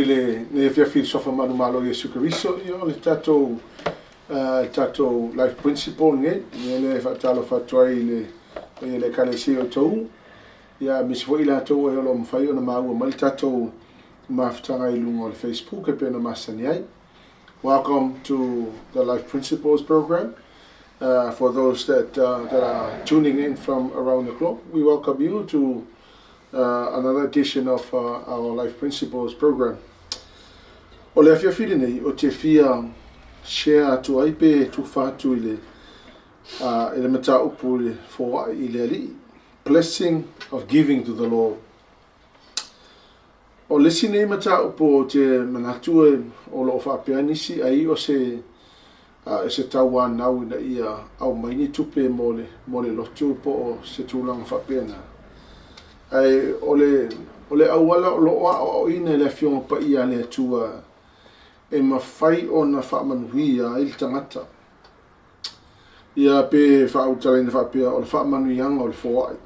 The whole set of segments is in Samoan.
I lenei afiafi i le Suafa manumalo o Iesu Keriso, ia o le tatou uh, tatou life principle lenei, ia lea e faatalofa atu ai i le paia o le Ekalesia o outou, ia aemaise foi i latou e o lo o mafai ona maua mai le tatou mafutaga i luga o le Facebook e pei ona masani ai. Welcome to the Life Principles program. For those that, that are tuning in from around the globe, we welcome you to another edition of our Life Principles program. O le afiafi lenei, o te fia share atu ai pe tufa atu i le, i le mataupu i le foai i le Alii. Blessing of giving to the Lord. O le isi nei mataupu ou te manatu e o lo o faapea nisi ai o se e se tauanau ina ia aumai ni tupe mo le mo le lotu po o se tulaga faapena. Ae o le o le auala o lo o aoaoina e le Afioga Paia a le Atua e mafai ona faamanuia ai le tagata. Ia pe faautalaina faapea o le faamanuiaga o le foai.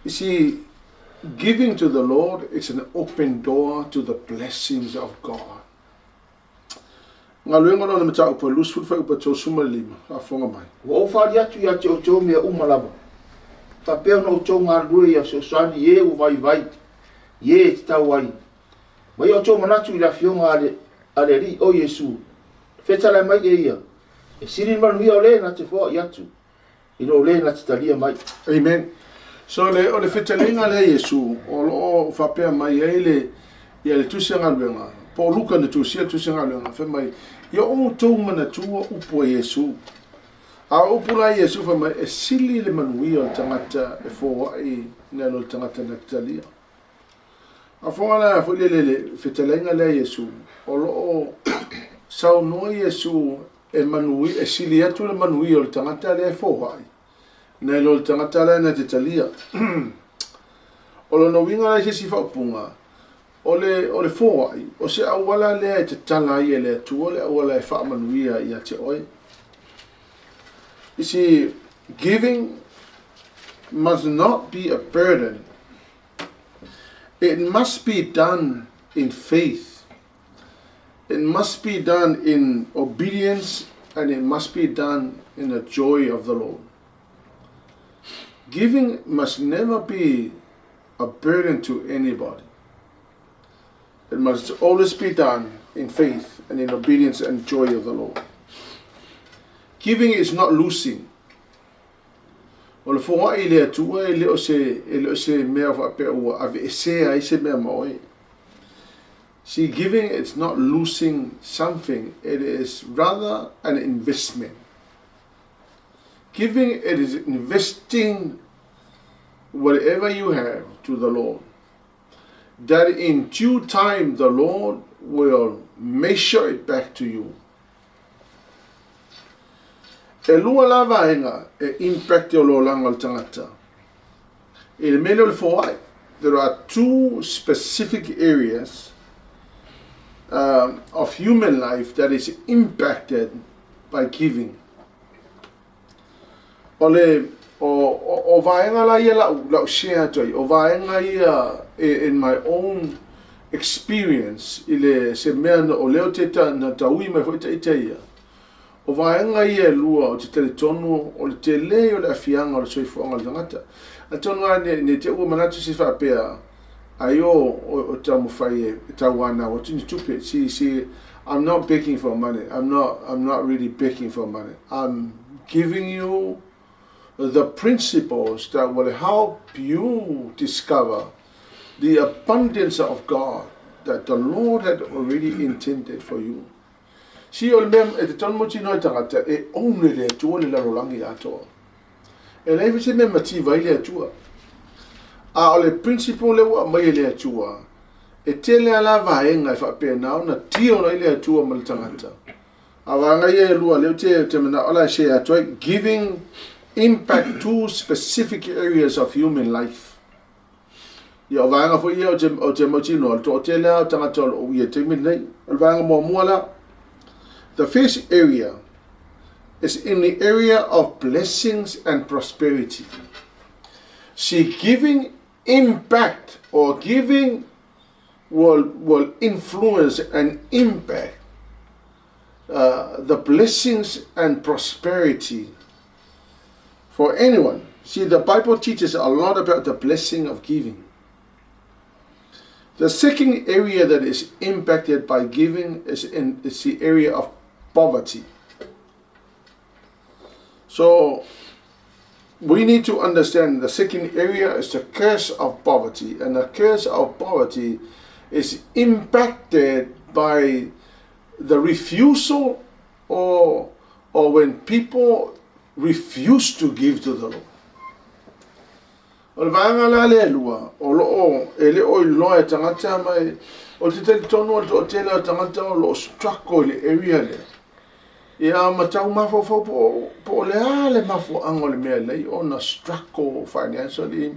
You see, giving to the Lord is an open door to the blessings of God. Galuega lona mataupu e 20 fuaiupu 35, faafofoga mai. Ua ou fali atu ia te outou mea uma lava, faapea ona outou galulue ia fesoasoani i e ua vaivai, i e e tatau ai. Ma ia outou manatu i le Afioga a le, a le Alii o Iesu, fetalai mai e ia, e sili le manuia o le na te foai atu, i lo le na te talia mai. Amen. So le, o le fetalaiga lea Iesu, o lo o faapea mai ai le, ia le tusi a galuega, po o Luka na tusia le tusi a galuega, fai mai, ia outou manatua upu a Iesu. A o upu la Iesu fai mai, e sili le manuia o le tagata e foai nai lo le tagata na te talia. A fofoga la foi lele le fetalaiga lea Iesu, o lo o saunoa Iesu e manui, e sili atu le manuia o le tagata lea e foai, nai lo le tagata lea na te talia. O lona uiga la i se isi faaupuga, o le, o le foai, o se auala lea e tatala ai e le Atua le auala e faamanuia ia te oe. You see, giving must not be a burden. It must be done in faith. It must be done in obedience and it must be done in the joy of the Lord. Giving must never be a burden to anybody. It must always be done in faith and in obedience and joy of the Lord. Giving is not losing. O le foai i le Atua e le o se, e le o se mea faapea ua aveesea ai se mea ma oe. See, giving it's not losing something, it is rather an investment. Giving it is investing whatever you have to the Lord. That in due time the Lord will measure it back to you. E lua la vaega e impact o le olaga o le tagata. I le mea lea o le foai, there are two specific areas of human life that is impacted by giving. O le o, o, o vaega la ia lau, lau share atu ai, o vaega ia in my own experience i le se mea na o lea o te ta, na taui mai foi ita ia. O vaega ia e lua ou te talitonu o le tele o le afiaga o le soifuaga o le tagata. Atonu lava ne, ne te ua manatu se faapea ai o, o, o taumafai e, e tauanau atu ni tupe. See, see, I'm not begging for money. I'm not, I'm not really begging for money. I'm giving you the principles that will help you discover the abundance of God that the Lord had already intended for you. Si o le mea e te tonu mautinoa e tagata e own e le Atua le lalolagi atoa. E leai foi se mea mativa ai le Atua. A o le principle lea ua aumai e le Atua, e tele lava la vaega e faapena ona deal ai le Atua ma le tagata. A vaega ia e lua lea ou te, te manao la e share atu ai, giving impact to specific areas of human life. Ia, o vaega foi ia ou te, ou te mautinoa, le toatele lava o tagata o lo o uia i taimi lenei. O le vaega muamua la, the first area is in the area of blessings and prosperity. See, giving impact or giving will influence and impact the blessings and prosperity for anyone. See, the Bible teaches a lot about the blessing of giving. The second area that is impacted by giving is in is the area of poverty. So we need to understand the second area is the curse of poverty, and the curse of poverty is impacted by the refusal or or when people refuse to give to the Lord. O le vaega la lea e lua, o lo o e le o iloa e tagata ma e, o te talitonu o le toatele o tagata o lo o struggle i le area lea. Ia ma tau mafaufau po o, po o le a le mafuaaga o le mea lei ona struggle financially,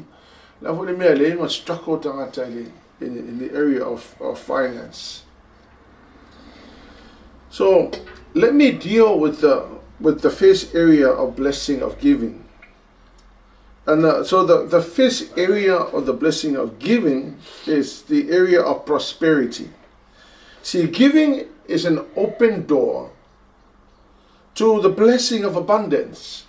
le a foi le mea lei ma struggle tagata i le, in the area of finance. So, let me deal with the first area of blessing of giving. And so the first area of the blessing of giving is the area of prosperity. See, giving is an open door to the blessing of abundance.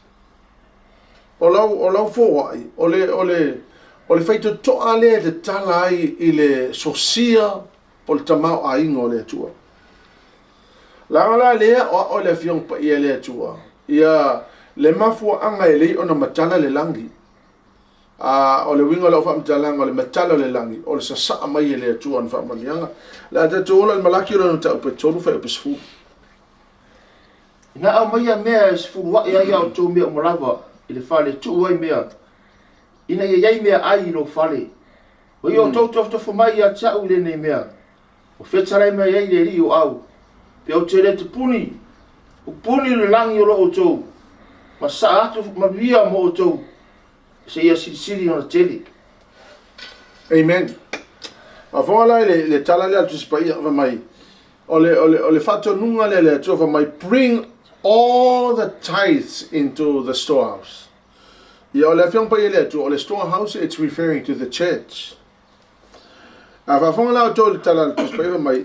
O lau foai, o le faitotoa lea te tala ai i le sosia po le tamao a ingo le Atua. Laga la lea o o le afioga paia le Atua. Ia le mafuaanga e lei ona matala le lagi. A o le uiga o lau faamatalaga o le matala o le lagi, o le sasaa mai e le Atua na faamanuiaga. Le a tatou ola i le Malaki o lona mataupu e 3 fuaiupu 10. Ina aumaia mea e sefuluai ai a outou mea uma lava i le fale tuu ai mea, ina ia i ai meaai i lou fale. O ia outou tofotofo mai ia te a'u i lenei mea. O fetalai mai ai le Alii o au. Pe ou te le tapuni, pupuni le lagi o lo outou, ma saa atu manuia mo outou, seia silisili ona tele. Amen. Afoga la le tala lea a le Tusi Paia fai mai, o le faatonuga lea le Atua fai mai, bring all the tithes into the storehouse. Ia o le afioga paia le Atua, o le storehouse, it's referring to the church. A faafofoga la outou i le tala a le Tusi Paia fai mai,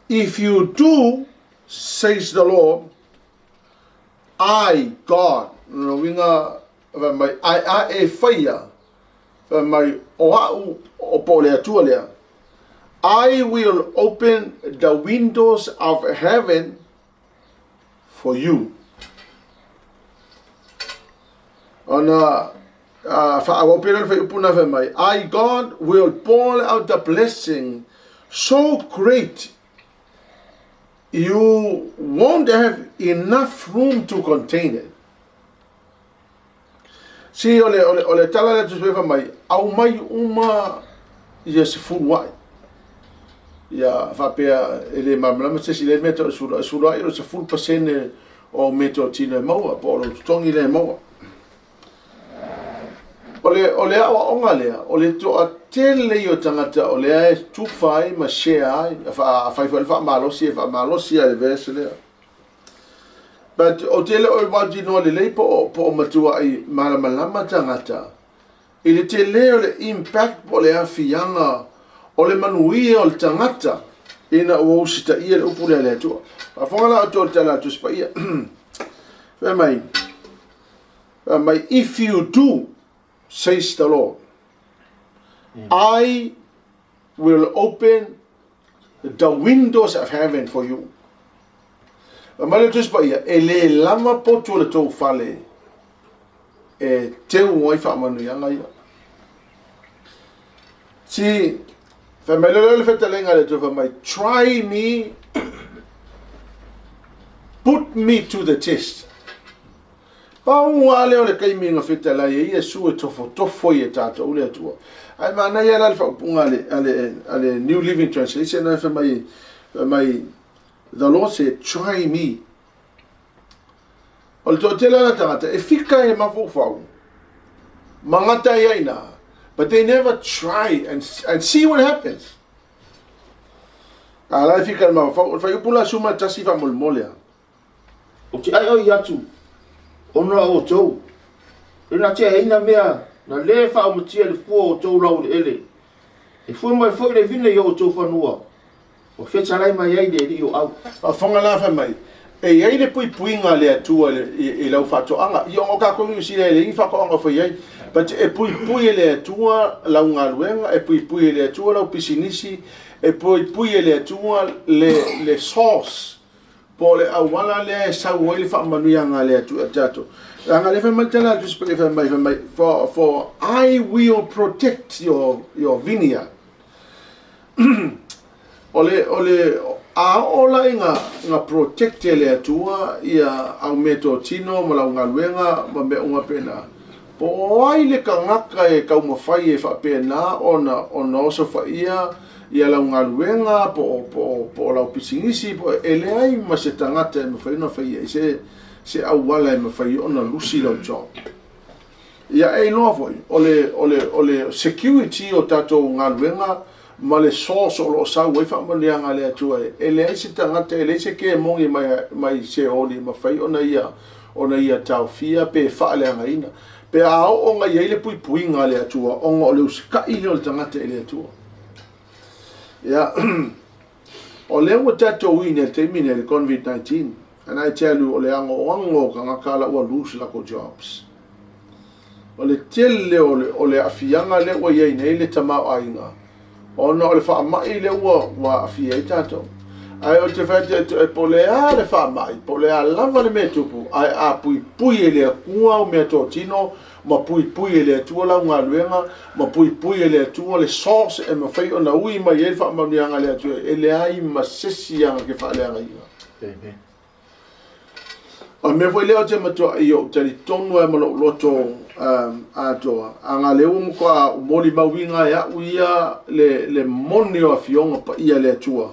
if you do, says the Lord, I, God, no uiga fai mai, ai a e faia, fai mai, o au o po le Atua lea, I will open the windows of heaven for you. Ona faaauau pea le fuaiupu na fai mai, I, God, will pour out the blessing so great you won't have enough room to contain it. Si o le tala le Tusi fai mai, aumai uma ia sefulu ai. Ia faapea e le malamalama se isi le mea tau sefulu sefulu ai o le 10% o meatotino e maua po o lou totogi lea e maua. O le aoaoga lea, o le toatele ia o tagata o lea e tufa ai ma share ai, afai foi le faamalosi e faamalosi ai le verse lea. But o tele o mautinoa lelei po o matuai malamalama tagata i le tele o le impact po o le aafiaga o le manuia o le tagata ina ua usitaia le upu lea le Atua. Faafofoga la outou i le tala a le Tusi Paia. Fai mai, fai mai, if you do, says the Lord, I will open the windows of heaven for you. Fai mai le Tusi Paia, e le lava potu o le tou fale e teu ai faamanuiaga ia. Si, fai mai le le fetalenga le Atua fai mai, try me, put me to the test. Pau a lea o le taimi na fetalai e Iesu e tofotofo i e tatou le Atua. Ae manaia la le faaupuga a le New Living Translation na fai mai, the Lord said, try me. O le toatele la tagata e fika e mafaufau, magata ia ina, but they never try and see what happens. A la e fika e mafaufau, o le fuaiupu la 11 faamolemole a. Ou te aioi atu, ona o outou. E na te heina mea, na le whaomatia le fua o tou lau le ele. E fua mai foi le vine i o outou fanua, ua fetalai mai ai le Alii o Au. Faafofoga la fai mai, e i ai le puipuiga a le Atua i lau faatoaga. Ia ona o tatou i Niu Sila e leai ni faatoaga o fai ai. But e puipui e le Atua lau galuega, e puipui e le Atua lau pisinisi, e puipui e le Atua le source po o le auala lea e sau ai le faamanuiaga a le Atua ia tatou. Leaga lea fai mai le tala a le Tusi Paia fai mai, fai mai, for I will protect your vineyard. O le, o le, a oo la ina, ina protect e le Atua ia au meatotino ma lau galuega ma mea uma pena, po o ai le tagata e taumafai e faapena ona, ona osofaia ia lau galuega po o, po o, po o lau pisinisi, po, e leai ma se tagata e mafai ona faia i se, se auala e mafai ona lusi lau job. Ia e iloa foi, o le, o le, o le security o tatou galuega ma le source o lo o sau ai faamanuiaga a le Atua, e leai se tagata, e leai se kemoni mai, mai Seoli e mafai ona ia, ona ia taofia pe faaleagaina. Pe a oo ona i ai le puipuiga a le Atua, ona o le usikai lea o le tagata i le Atua. Ia, o lea ua tatou ui nei i le taimi nei i le COVID-19, and I tell you, o le anoano o tagata la ua lose latou jobs. O le tele o le, o le aafiaga lea ua i ai nei le tamaoaiga, ona o le faamai lea ua, ua aafia ai tatou. Ae ou te fai atu e po o le a le faamai, po o le a lava le mea e tupu, ae a puipui e le Atua au meatotino, ma puipui e le Atua lau galuega, ma puipui e le Atua le source e mafai ona ui mai ai le faamanuiaga a le Atua, e leai ma se isi aga ke faaleagaina. Amen. O le mea foi lea ou te matuai ou talitonu ai ma lou loto atoa, aga lea ua matua molimauina e au ia le, le moni o Afioga Paia a le Atua,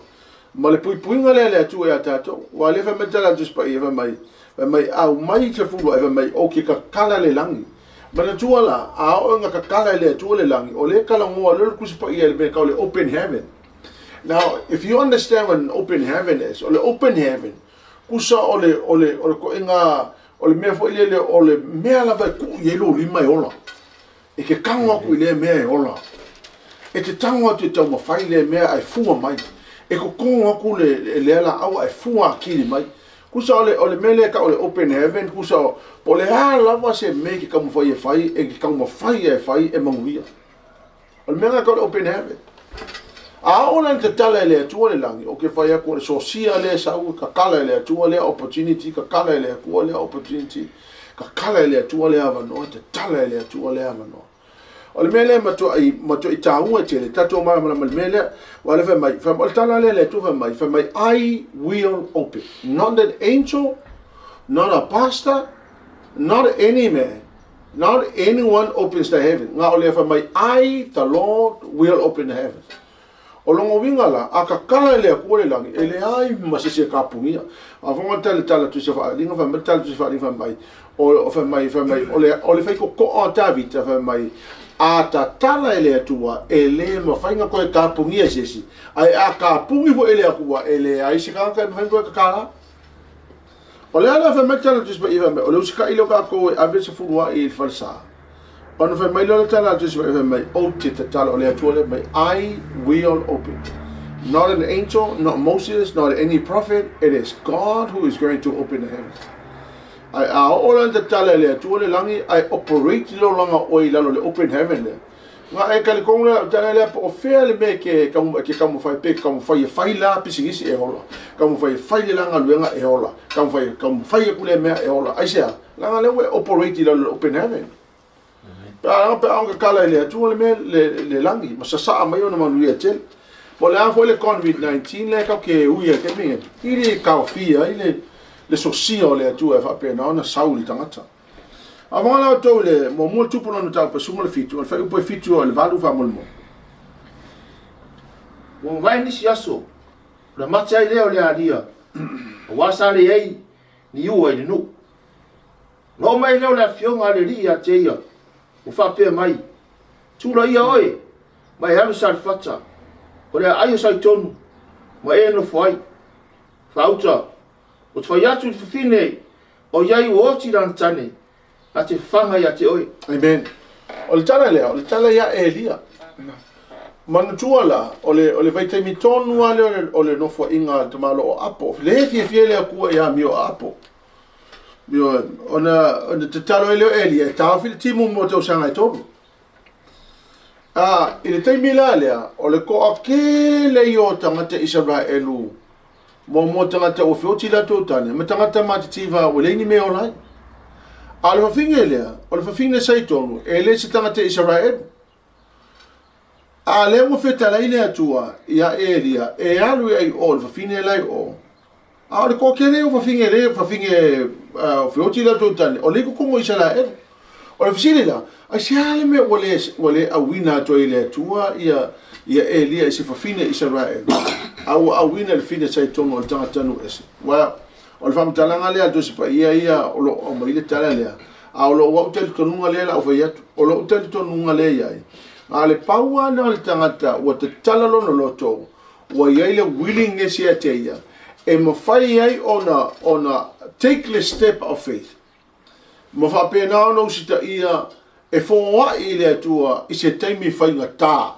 ma le puipuiga lea a le Atua ia tatou. Aua o lea fai mai le tala a le Tusi Paia, fai mai, fai mai, aumai se fulu ae fai mai, ou te tatala le lagi. Manatua la, a oo ina tatala e le Atua le lagi, o lea e talanoa loa le Tusi Paia i le mea e tau o le open heaven. Now, if you understand what an open heaven is, o le open heaven, kusa o le, o le, o le koʻiga, o le mea foi lele, o le mea lava e tuu i ai lou lima e ola. E te tago atu i lea mea e ola. E te tago atu e taumafai lea mea ae fua mai. E totogo atu le, lea laau ae fua atili mai. Kusa o le, o le mea lea e tau o le open heaven, kusa o, po o le a lava se mea e te taumafai e fai, e te taumafai e fai e manuia. O le mea lena e tau o le open heaven. A oo la ina tatala e le Atua le lagi, ou te fai atu o le sosia lea e sau, tatala e le Atua lea opportunity, tatala e le Atua lea opportunity, tatala e le Atua lea avanoa, tatala e le Atua lea avanoa. O le mea lea e matuai, matuai taua tele, tatou malamalama i le mea lea. Aua o lea fai mai, fai mai, o le tala lea a le Atua fai mai, fai mai, I will open. Not an angel, not a pastor, not any man, Not anyone opens the heaven. Nga o lea fai mai, I, the Lord, will open the heavens. O lona uiga la, a kakala e le Atua le lagi, e leai ma se isi e kapugia. A fonga le tala tala tusi faaaliga, fai mai le tala tusi faaaliga fai mai, o, fai mai, fai mai, o le, o le faitotoa a Tavita, fai mai, a tatala e le Atua, e le mafai ona toe kapugia e se isi. Ae a kapugi foi e le Atua, e leai se tagata e mafai ona toe kakala. O le ala fai mai le tala a le Tusi Paia fai mai, o le usikai lea o tatou e ave se fuluai i le falesa. Ona fai mai lea o le tala a le Tusi Paia fai mai, ou te tatalo, o le Atua lea mai, I will open. Not an angel, not Moses, not any prophet, it is God who is going to open the heavens. Ai a oo la ina tatala e le Atua le lagi, ai operate le olaga o oe i lalo o le open heaven lea. Nga e talitonu lea, tala lea po o fea le mea ke ke taumafai pe taumafai e fai la pisinisi e ola. Taumafai e fai le la galuega e ola. Taumafai taumafai atu le mea e ola. Aisea? Leaga lea ua e operate i lalo o le open heaven. Pe a pe a tatala e le Atua le mea le, le lagi ma sasaa mai ona manuia tele. Po o le a foi le COVID-19 lea tatou te ui ai i le taimi lenei, i le taofia ai le le sosia o le Atua e faapena ona sau i le tagata. A vanga la outou i le muamua le tupu lona mataupu e 17, o le fuaiupu e 7 o le 8 faamolemole. Ua mavae nisi aso, ona mate ai lea o le alia, aua sa leai ni ua i le nuu. Ona oo mai lea o le afioga a le Alii ia te ia, ua faapea mai, Tulaia oe, ma e alu i Sarefata, o le aai o Saitonu, ma e nofo ai. Faauta, ou te fai atu i le fafine Oiai ua oti lana tane, na te faga ia te oe. Amen. O le tala lea, o le tala ia Elia. Manatua la, o le, o le vaitaimi tonu lava lea o le, o le nofoaiga a le tamaloa o Apo. Le fiafia le Atua ia amio a Apo. Ioe, ona, ona tatalo ai lea o Elia e taofi le timu mo tausaga e tolu. A, i le taimi la lea, o le toatele ia o tagata Isaraelu, muamua tagata ua feoti latou tane, ma tagata matitiva ua leai ni mea e ola ai. A o le fafine lea, o le fafine sa i tonu, e le se tagata Isaraelu. A lea ua fetalai le Atua ia Elia e alu i ai o le fafine la i o. A o le toatele o fafine le fafine uh, feoti latou tane, o le i totonu o Isaraelu. O le fesili la, aisea le mea ua le, ua le auina atu ai e le Atua ia, ia Elia i se fafine Isaraelu, a ua auina i le fine sa i totonu o le tagata nuu ese? Well, o le faamatalaga lea a le Tusi Paia ia o lo o aumai le tala lea, a o lou au talitonuga lea la ou fai atu, o lou talitonuga lea i ai, a le pau lava lena o le tagata ua tatala lona loto, ua i ai le willingness ia te ia, e mafai ai ona, ona take le step of faith, ma faapena ona usitaia e foai i le Atua i se taimi faigata,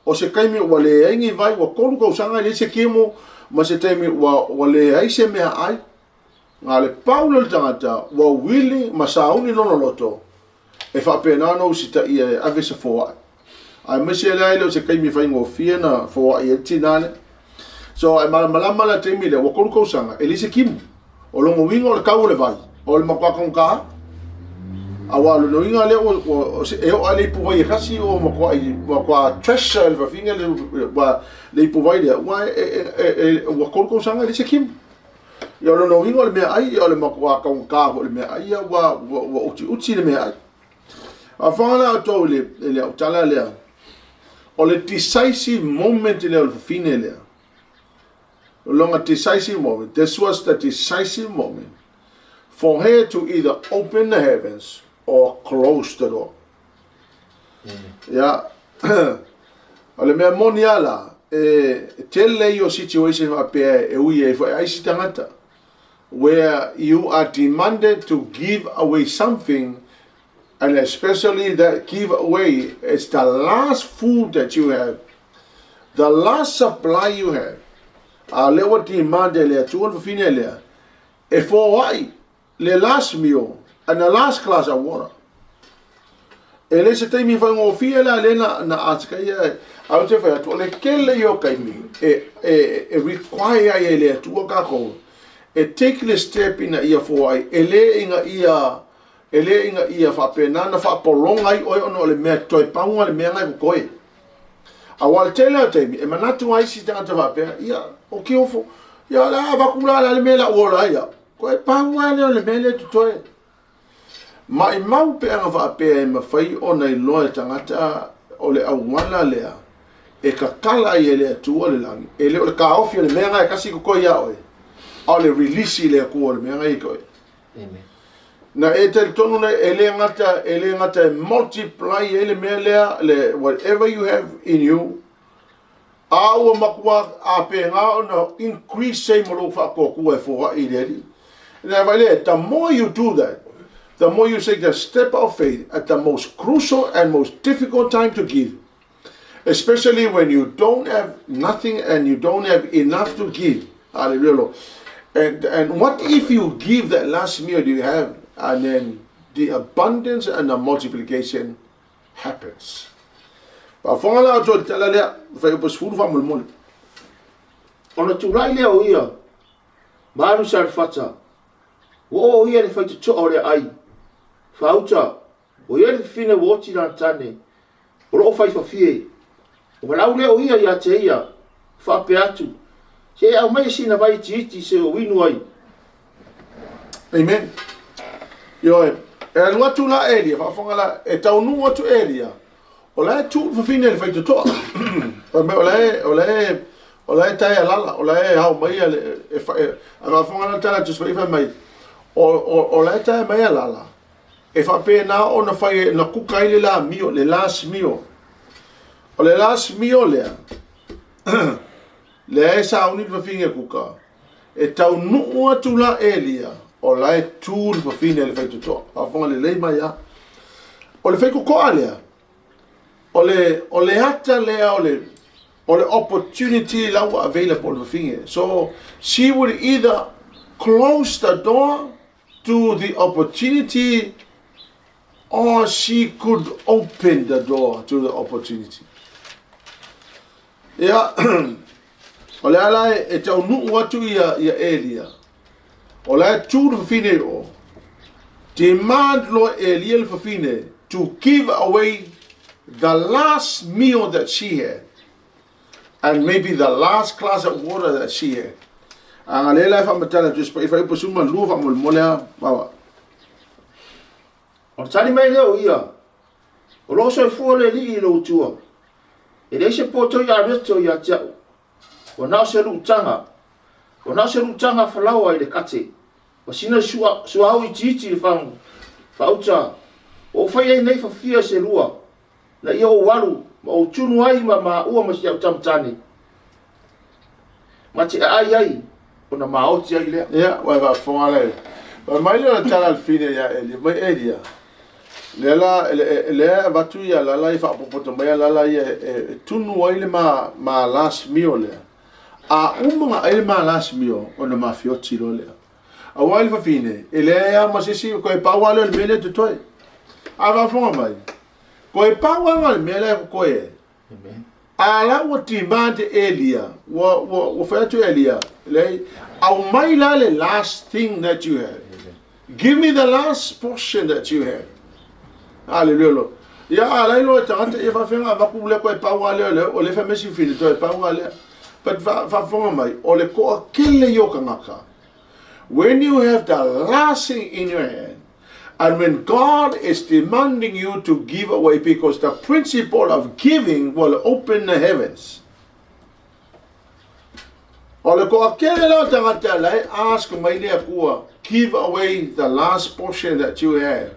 o se taimi ua leai ni vai, ua tolu tausaga e leai se timu, ma se taimi ua, ua leai se meaai. Na le pau lea o le tagata ua wili ma sauni lona loto e faapena ona usitaia e ave se foai. Aemaise lea e le o se taimi faigofie na foai ai le tina lea. So, e malamalama la taimi lea, ua tolu tausaga, e leai se timu. O lona uiga o le tau o le vai, o le matua taugata. Aua o lona uiga lea ua, ua, e oo lava le ipuvai e tasi ua matua, matua treasure le fafine le, ua, le ipuvai lea, ua, e, e, e, ua tolu tausaga e leai se timu. Ia o lona uiga o le meaai, ia o le matua taugata foi o le meaai, ia ua, ua, ua utiuti le meaai. A whanga la outou i le, i le autala lea, o le decisive moment lea o le fafine lea. O lona decisive moment, this was the decisive moment for her to either open the heavens or close the door. Ia, o le mea moni lava la, e tele ia o situation faapea e ui ai foi ai isi tagata, where you are demanded to give away something and especially that give away is the last food that you have, the last supply you have. A lea ua demand e le Atua le fafine lea, e foai le last meal and the last glass of water. E le se taimi faigofie la lea na, na asikaia a ou te fai atu, o le tele ia o taimi e, e, e require ai e le Atua kākou e take le step ina ia foai, e le ina ia e le ina ia faapena na faapologa ai oe ona o le mea toe pauga le mea na e koe. Aua o le tele o taimi, e manatu ai isi tagata faapea, ia, o kiofo, ia, o le a avatu la, le a le mea la ua ola ai au. Koe pau lava lea o le mea lea e totoe. Maimau pe ana faapea e mafai ona iloa e tagata o le auala lea e tatala ai e le Atua le lagi, e le o le taofi o le mea na e tasi i totoe ia oe, a o le release i le Atua o le mea na i totoe. Amen. Na e talitonu le, e le gata, e le gata e multiply ai le mea lea, le, whatever you have in you, a ua matua a pēnā ona increase ai ma lou faatuatua e foai i le Alii. Na vai lea, the more you do that, the more you take the step of faith at the most crucial and most difficult time to give, especially when you don't have nothing and you don't have enough to give. Hallelujah, Lord. And, and what if you give that last meal you have, and then the abundance and the multiplication happens. Faafofoga la outou i le tala lea, fuaiupu 10 faamolemole. Ona tulai lea o ia, ma alu i Sarefata, ua oo ia i le faitotoa o le aai, faauta, ua i ai le fafine ua oti lana tane, o lo o faifafie. O valaau lea o ia ia te ia, faapea atu, Se e aumaia sina vai itiiti se ou inu ai. Amen. Ioe, e alu atu la Elia, faafofoga la, e taunuu atu Elia, o la e tu le fafine i le faitotoa. Fai mai, o la e, o la e, o la e tae alala, o la e hao mai le, e, e, a faafofoga la le tala a Tusi Paia fai mai, o, o, o la e tae mai alala, e faapena ona fai, na kuka ai le la mio, le last meal. O le last meal lea, lea e sauni le fafine e kuka, e taunuu atu la Elia, o la e tu le fafine i le faitotoa. Faafofoga lelei mai a. O le faitotoa lea, O le, o le ata lea o le, o le opportunity la ua available le fafine. So, she would either close the door to the opportunity or she could open the door to the opportunity. Ia, o le ala e taunuu atu ia Elia, o la e tu le fafine i o, demand loa Elia le fafine to give away the last meal that she had and maybe the last glass of water that she had. A nga le la e faamatala atu e fai pasuma lua faamolemole a maua. Ona tali mai lea o ia, O loo soifua le Alii i lou Atua, e leai se poto i areto ia te au, ua na o se luutaga, ua na o se luutaga falaoa i le kate, ua sina suauu itiiti i le fagu, faauta, ua ou fai ai nei fafia se lua, na ia ou alu ma ou tunu ai ma maua ma si au tama tane, ma te aai ai, ona maoti ai lea. Ia, ua e faafofoga lea. Fai mai lea o le tala a le fine ia Elia, mai Elia, lea la, lea e avatu ia lala i faapopoto mai lala ia e tunu ai le ma last meal lea. A uma ona ai le ma last meal, ona mafioti loa lea. Aua le fafine, e leai lava ma se isi, koe pau lava lea o le mea lea e totoe. A faafofoga mai, koe pau lava o le mea lea e totoe ai. A la ua demand Elia, ua fai atu Elia, leai, aumai la le last thing that you have. Give me the last portion that you have. Hallelujah, Lord. Ia, a lai loa e tagata ia faafeaga avaku lea koe pau lava lea, o lea fai mai si fili toe pau lava lea. But faafofoga mai, o le toatele ia o tagata, when you have the last thing in your hand, and when God is demanding you to give away, because the principle of giving will open the heavens. O le toatele la o tagata la e ask mai le Atua, give away the last portion that you have,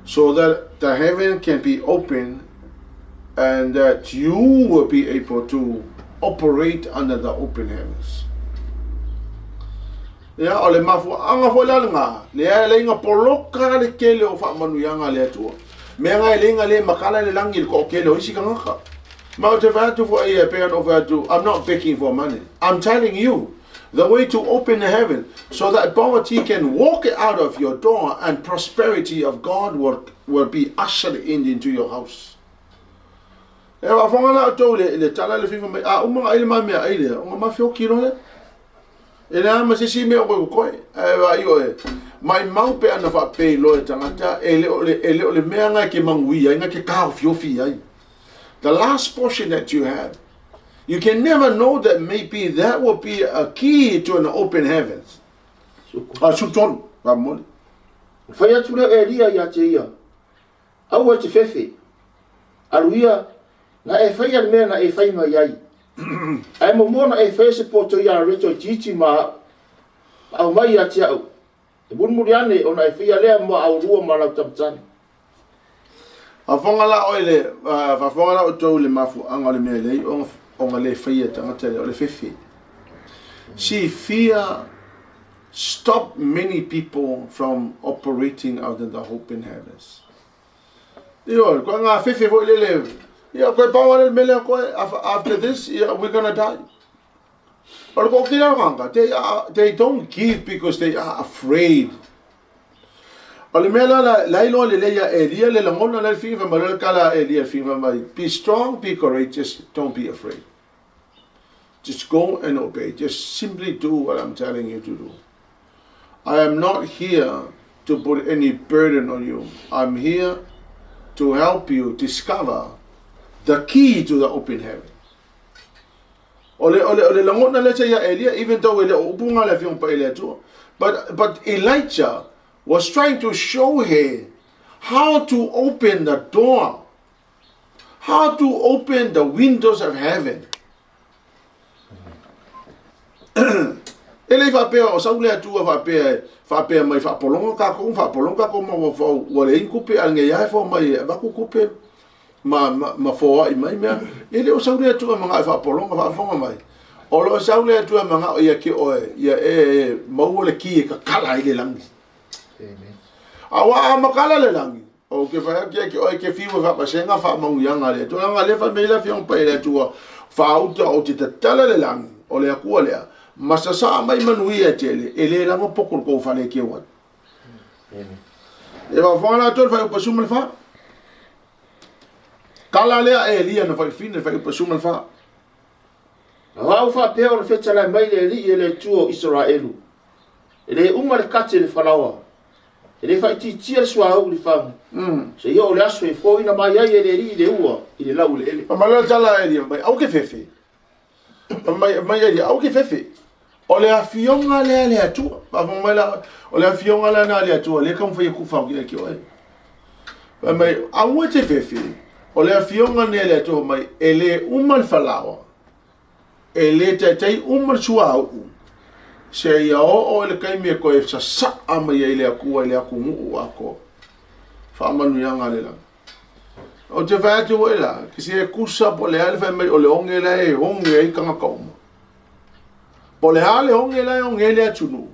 so that the heaven can be open and that you will be able to operate under the open heavens. Ia, o le mafuaaga foi la lena, lea e leiga poloka le tele o faamanuiaga a le Atua. Mea na e leiga le makala le lagi i le toatele o isi tagata. Ma ou te fai atu foi e pei ona ou fai atu, I'm not begging for money. I'm telling you the way to open the heaven so that poverty can walk out of your door and prosperity of God will be ushered in into your house. E faafofoga la outou i le tala le fifa mai, a uma ona ai le ma meaai lea, ona mafioki loa lea. E leai ma se isi mea o koe koe, ae vaai oe, maimau pe ana faapei loa e tagata, e le o le, e le o le mea na e ke manuia ai, na ke taofiofi ai. The last portion that you have, you can never know that maybe that will be a key to an open heavens. A 13, faamolemole. Na fai atu lea o Elia ia te ia, Aua e te fefe, alu ia, na e faia le mea na e fai mai ai. Ae muamua ona e faia se poto ia Reto itiiti ma au, ma aumai ia te au, e mulimuli ane ona e faia lea mo aulua ma lau tama tane. Faafofoga la oe le, faafofoga la outou i le mafuaaga o le mea lelei ona le faia e tagata lea, o le fefe. See, fear stop many people from operating out of the hope in heavens. Ioe, koe ngā fefe foi lele, ia, koe pau ale le mele a koe, after this, yeah, we're gonna die. O le koʻokila o ganga, they don't give because they are afraid. O le mea la, la iloa lelei ia Elia le lagona la le figa fai mai, le kala a Elia le figa fai mai, be strong, be courageous, don't be afraid. Just go and obey. Just simply do what I'm telling you to do. I am not here to put any burden on you. I'm here to help you discover the key to the open heaven. O le, o le, o le lagona lea sa ia Elia, even though e le o upu ngā le afioga paia i le Atua. But Elijah was trying to show her how to open the door, how to open the windows of heaven. E le i faapea o sau le Atua faapea faapea mai faapologa kākou, faapologa kākou mafaufau, ua leai ni tupe, a lenei lava e foa mai e avatu tupe ma foai mai mea. E le o sau le Atua e manao e faapologa, faafofoga mai. O lo o sau le Atua e manao ia te oe, ia e maua le ki e tatala ai le lagi. Aua a matala le lagi, Ou ke fai atu ia te oe ke fiu e faapasega faamanuiaga a le Atua. Leaga lea fai mai le Afioga Paia i le Atua, faauta ou te tatala le lagi, o le Atua lea, ma sasaa mai manuia e tele, e le lago poto le tou fale e keu ai. E faafofoga latou i le fuaiupu 14. Tala lea a Elia na fai le fuaiupu 14. Aua ua faapea ona fetalai mai le Alii e le Atua o Isaraelu, e le uma le kate i le falaoa, e le faaitiitia le suauu i le fagu, seia oo i le aso e foaina mai ai e le Alii le ua i le laueleele. Fai mai le tala a Elia, mai aua ke fefe. Mai mai Elia, aua ke fefe. O le afioga lea a le Atua. Faafofoga mai la, o le afioga lea na a le Atua, lea e taumafai e tuufau ia te oe. Fai mai, aua e te fefe, o le afioga lea a le Atua mai, e le uma le falaoa, e le taitai uma le suauu, seia oo i le taimi e toe sasaa mai ai le Atua i le atunuu atoa. Faamanuiaga a le lagi. Ou te fai atu foi la, se tusa po o le a le fai mai o le oge la e oge ai tagata uma. Po o le a le oge la e oge ai le atunuu.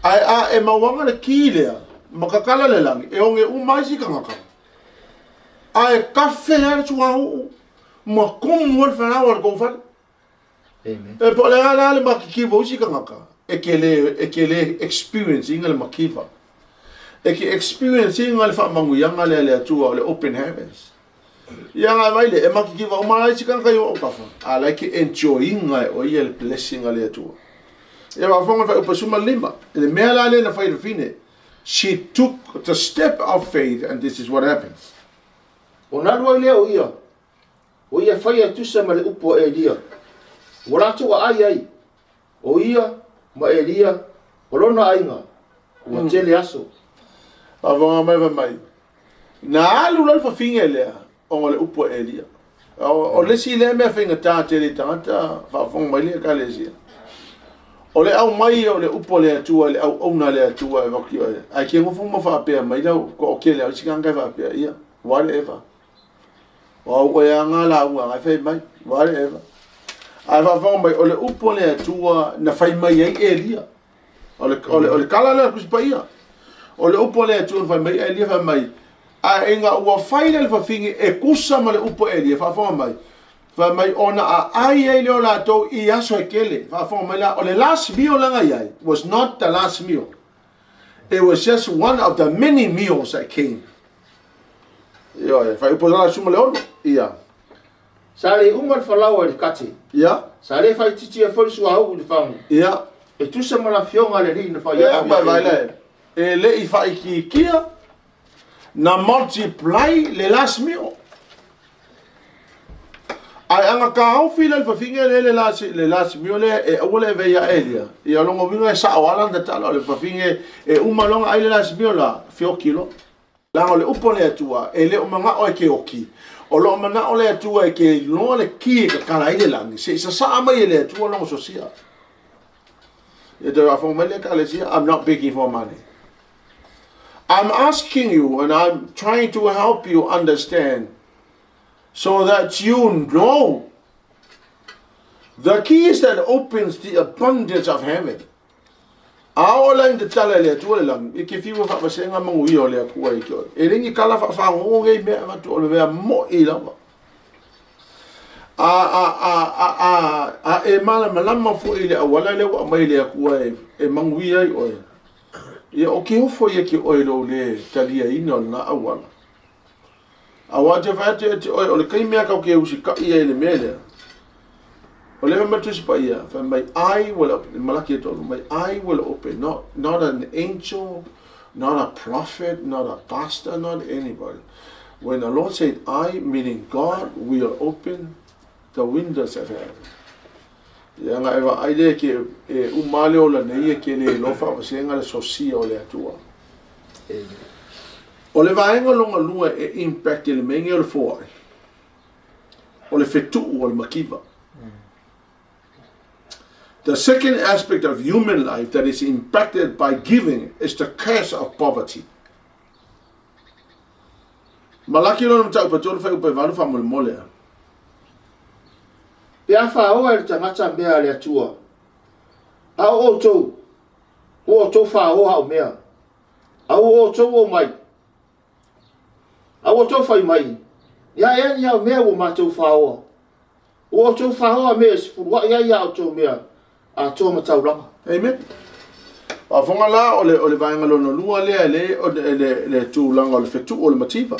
Ae a e mauaga le ki lea, ma tatala le lagi, e oge uma ai si tagata. Ae kafe lava le suauu ma tumu ai le falaoa i le tou fale. E po o le a la le makikiva o isi tagata, e ke le, e ke le experience ina le makiva. E ke experience ina le faamanuiaga lea a le Atua o le open heavens. Ia ngai mai le, e makikiva uma la isi tagata i o autafa, a la e ke enjoy ina e o ia le blessing a le Atua. Ia faafofoga le fuaiupu 15, i le mea la lea na fai e le fafine, she took the step of faith and this is what happens. Ona alu ai lea o ia, O ia e faia e tusa ma le upu a Elia, ua latou aai ai, o ia ma Elia ma lona aiga, ua tele aso. Faafofoga mai fai mai, na alu la le fafine lea ona o le upu a Elia. O le isi lea mea faigata tele i tagata, faafofoga mai le Ekalesia. O le aumai o le upu a le Atua i le auauna a le Atua e avatu i ai, ae ke nofo ma faapea mai lau toatele o isi tagata e faapea, ia, whatever. O au e aga lauga ngai fai mai, whatever. Ae faafofoga mai, o le upu a le Atua na fai mai ai Elia. O le, o le, o le tala lea a le Tusi Paia. O le upu a le Atua na fai mai ai Elia, fai mai, ae ina ua fai lea le fafine e tusa ma le upu a Elia, faafofoga mai, fai mai, ona aai ai lea o latou i aso e tele. Faafofoga mai la, o le last meal la na i ai, was not the last meal. It was just one of the many meals that came. Ioe, fuaiupu 16, ia. Sa le uma le falaoa i le kate. Ia. Sa le faaitiitia foi le suauu i le fagu. Ia. E tusa ma le afioga a le Alii na fai atu ia te Elia. E le i faaitiitia, na multiply le last meal. Ae aga taofi la le fafine lea le last, le last meal lea e aua le avea ia Elia. Ia lona uiga e sao lava lana tatalo, o le fafine e uma loa ona ai le last meal la, feoti loa. Leaga o le upu a le Atua, e le o manao e ke oki. O lo o manao le Atua e ke iloa le ki e tatala ai le lagi, se i sasaa mai e le Atua lona sosia. Ia toe faafofoga mai le Ekalesia, I'm not begging for money. I'm asking you and I'm trying to help you understand so that you know the keys that opens the abundance of heaven. A oo la ina tatala e le Atua le lagi, e ke fiu e faavasega manuia o le Atua ia te oe. E le ni tala faafagogo nei mea e avatu, o le mea mo'i lava. A, a, a, a, a, a e malamalama foi i le auala lea ua aumai e le Atua e, e manuia ai oe, ia o ke ofo ia te oe i lou le taliaina o lena auala. Aua te fai atu ia te oe, o le taimi lava tatou te usitai ai i le mea lea, o lea fai mai le Tusi Paia, fai mai, I will open, Malaki e tolu mai, I will open, not, not an angel, not a prophet, not a pastor, not anybody. When the Lord said I, meaning God, will open the windows of heaven. Ia nga e vaai lea ke e uma le ola nei e ke le iloa faavaseaga le sosia o le Atua. O le vaega longa lua e impact i le mea nei o le foai, o le fetuu o le makiva. The second aspect of human life that is impacted by giving is the curse of poverty. Malaki lona mataupu e tolu fuaiupu e valu faamolemole a. Pe a faoa e le tagata mea a le Atua, a o outou, ua outou faoa au mea, a ua outou omai, A ua outou fai mai, Ia ea ni au mea ua matou faoa? Ua outou faoa mea e sefuluai ai a outou mea atoa ma taulaga. Amen. Faafofoga la, o le, o le vaega lona lua lea, le, o le, le, le tulaga o le fetuu o le mativa.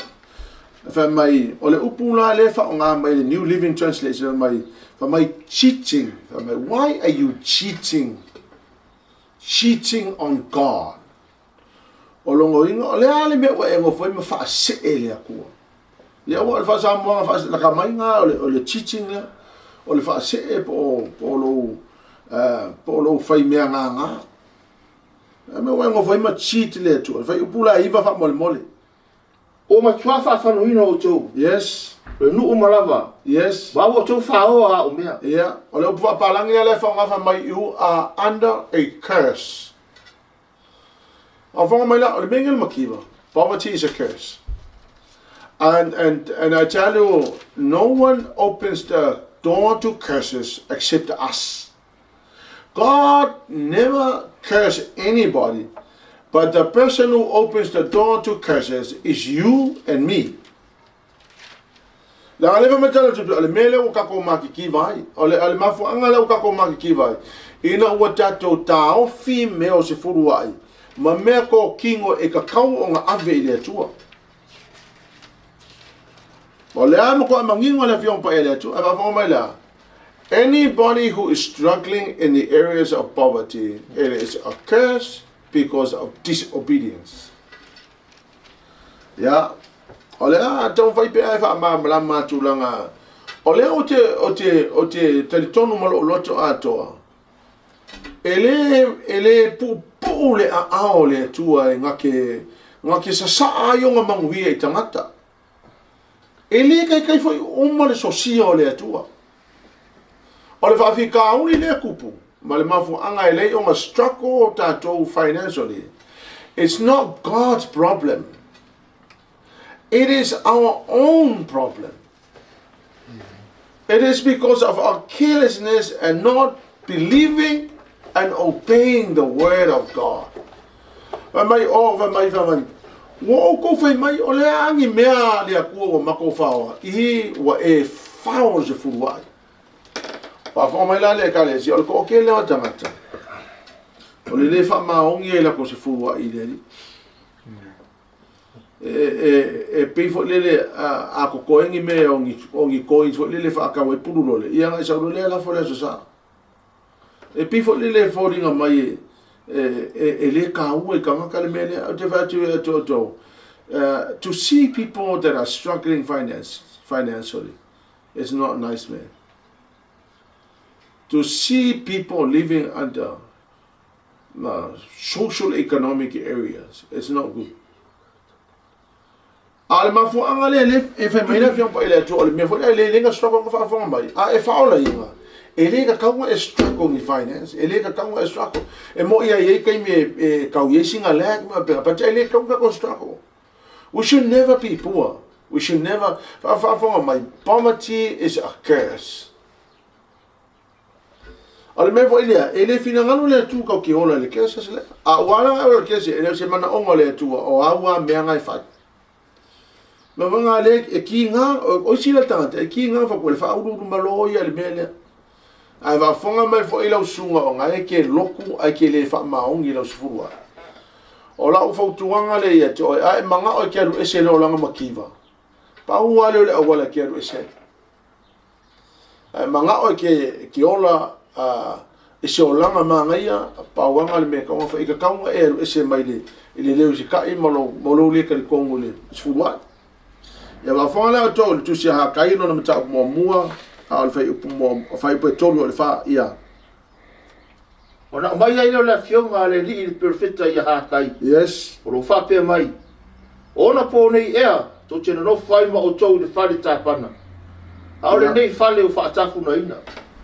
Fai mai, o le upu la lea faaaoga mai le New Living Translation, fai mai cheating. Fai mai, why are you cheating? Cheating on God. O lona uiga, o le a le mea ua e nofo ai ma faasee le Atua? Ia ua o le faasamoaga faasilaka mai na o le cheating lea, o le faasee po o lou po o lou fai mea gaga. A mea ua e nofo ai ma cheat le Atua. Fai upu la iva faamolemole. Ua matua faafanuina outou. Yes. O le nuu uma lava. Yes. Ma ua outou faoa au mea. Ia, o le upu faapalagi lea la e faaaoga fai mai, you are under a curse. Faafofoga mai la, o le mea le mativa, poverty is a curse. And I tell you, no one opens the door to curses except us. God never curse anybody, but the person who opens the door to curses is you and me. Leaga lea fai mai tala tupe, o le mea lea ua tatou makikiva ai, o le, o le mafuaaga lea ua tatou makikiva ai, ina ua tatou taofi mea o sefulu ai, ma mea tokino e tatau ona ave i le Atua. O le a matua manino le Afioga Paia le Atua, e faafofoga mai la, anybody who is struggling in the areas of poverty, it is a curse because of disobedience. Ia, o le a taumafai pea e faamalamalama tulaga. O lea ou te, ou te, ou te talitonu ma lou loto atoa, e le puupuu le aao o le Atua e ngake sasaa ai ona manuia i tagata. E le taitai foi uma le sosia o le Atua. O le faafitauli lea tupu, ma le mafuaaga e leai ona struggle tatou financially. It's not God's problem. It is our own problem. It is because of our carelessness and not believing and obeying the word of God. Fai mai o, fai mai, fai mai, ua outou fai mai, o le a ni mea le Atua ua matou faoa, i ua e fao se fulu ai. Faafofoga mai la le Ekalesia, o le toatele o tagata, o le le faamaoni ai latou sefulu ai i le Alii. E pei foi lele a totoe ni mea o ni coins foi lele faatau ai pululole, ia na i sau lea lafo le aso sa. E pei foi lele e foliga mai e le taua i tagata le mea lea. Ou te fai atu ia te outou, to see people that are struggling financially is not nice, man. To see people living under social economic areas, it's not good. A o le mafuaaga lea le e fai mai le Afioga Paia i le Atua, o le mea foi lea e le le na struggle ka faafofoga mai, a e faaolaina, e le tatau ona e struggle ni finance, e le tatau ona e struggle. E moi ai ai taimi e tau i ai sina lag ma pea, but e le tatau ona tatou struggle. We should never be poor. We should never, faafofoga mai, poverty is a curse. O le mea foi lea, e le finagalo le Atua kau ke ola i le curse lea. A ua ala o le curse, e le o se manaoga o le Atua, o au a mea ngai fai. Ma wanga le e ki ngā, o isi la tangata, e ki ngā whaku, le whaururu malo ia le mea lea. Ae faafofoga mai foi lau susuga o ngai ke loku ai ke le faamaoni lau sefulu ai. O lau fautuaga le ia te oe, a e magao e ke alu ese le olaga mativa. Pau lava lea o le auala e ke alu ese ai. Ae magao e ke ola e se olaga magaia, pauaga le mea kaunga fai ka kaunga e alu ese mai le i le leo se kai ma lou le talitonu i le sefulu ai. Ia faafofoga lea outou i le tusi a Hakai lona mataupu muamua, a o le fuaiupu fuaiupu e 3 o le 4, ia. Ona aumai ai lea o le afioga a le Alii i le perofeta ia Hakai. Yes. O lo o faapea mai, O ona po nei ea, tou te nonofo ai ma outou i le fale tapana, a o lenei fale ua faatafunaina.